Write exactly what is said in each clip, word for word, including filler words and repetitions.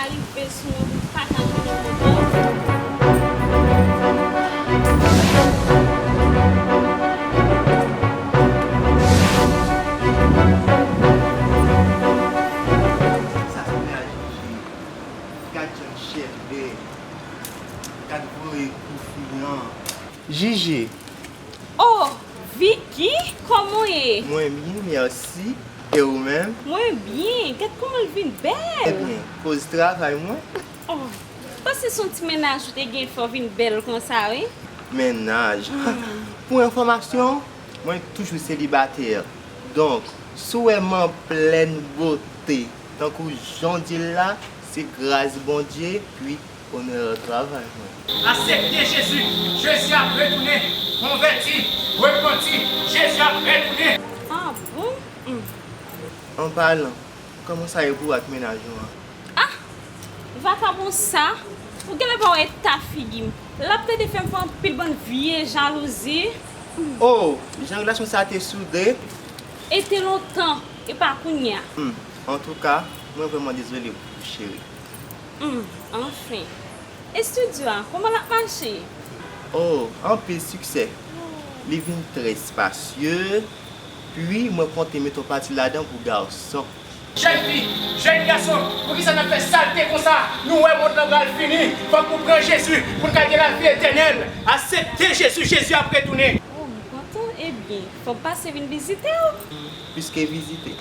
Rive sou mwen pou m pa ka jwenn yon moun ankò. Sa se mennaj Jiji. Gad jan l chèbe. Gad voye kou fi an. Jiji. Oh, Vicky, kòman w ye? Mwen byen, mèsi. E ou menm? Mwen byen. Gad kòman l vin bèl. Ebyen, koz travay mwen. Oh, paske se yon ti mennaj ou te gen fè w vin bèl konsa, wi. Mennaj? Hmm. Pou enfòmasyon, mwen toujou selibatè. Donk, si w wè m an plèn bote, tankou jan w di l la, se gras Bondye, pi onè travay mwen. Aksepte Jezi. Jezi ap retounen. Konvèti, repanti, Jezi ap retounen. Ah bon? Hmm. An palan, kòman sa ye pou w ak mennaj ou an? Ah! Vakabon sa, ou genlè pa wè eta figi m. L ap plede fè m fè anpil bann vye jalouzi. Oh, jan relasyon sa te soude. E te lontan, e pa kounye a. Hmm, antouka, mwen vrèman dezole pou ou, cheri. Hmm, anfen. Estidyo a, kòman l ap mache? Oh, anpil siksè. Li vin trè espasye, pi mwen konte mete yon pati ladan pou gason. Jèn fi, jèn gason, poukisa n ap fè salte konsa? Nou wè mond lan pral fini. Fòk nou pran Jezi pou n ka gen lavi etènèl. Aksepte Jezi, Jezi ap retounen. Oh, m kontan. Ebyen, fò m pase vin vizite w. Plis ke vizite.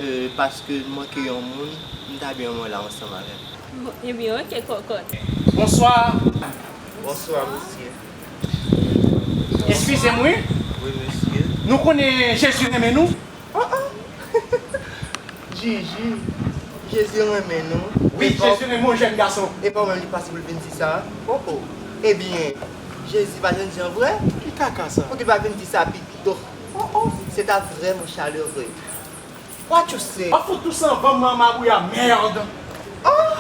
Euh, paske m manke yon moun, m ta byen renmen w la ansanm avè m. Bon, ebyen, oke, kòkòt. Bonswa. Bonswa, mesye. Eskize m, wi. Wi, mesye. Nou konnen Jezi renmen nou. Oh, oh. Jiji, Jezi renmen nou. Wi, Jezi renmen w, jèn gason. E pa w menm li pase pou l vin di sa? Oh, oh. Ebyen, Jezi pa jènjan vre? Ki kaka sa? Poukisa l pa vin di sa pito? Oh, oh. Se ta vrèman chalere. What you say? W ap fout tou san vanm nan mabouya, merde. Oh!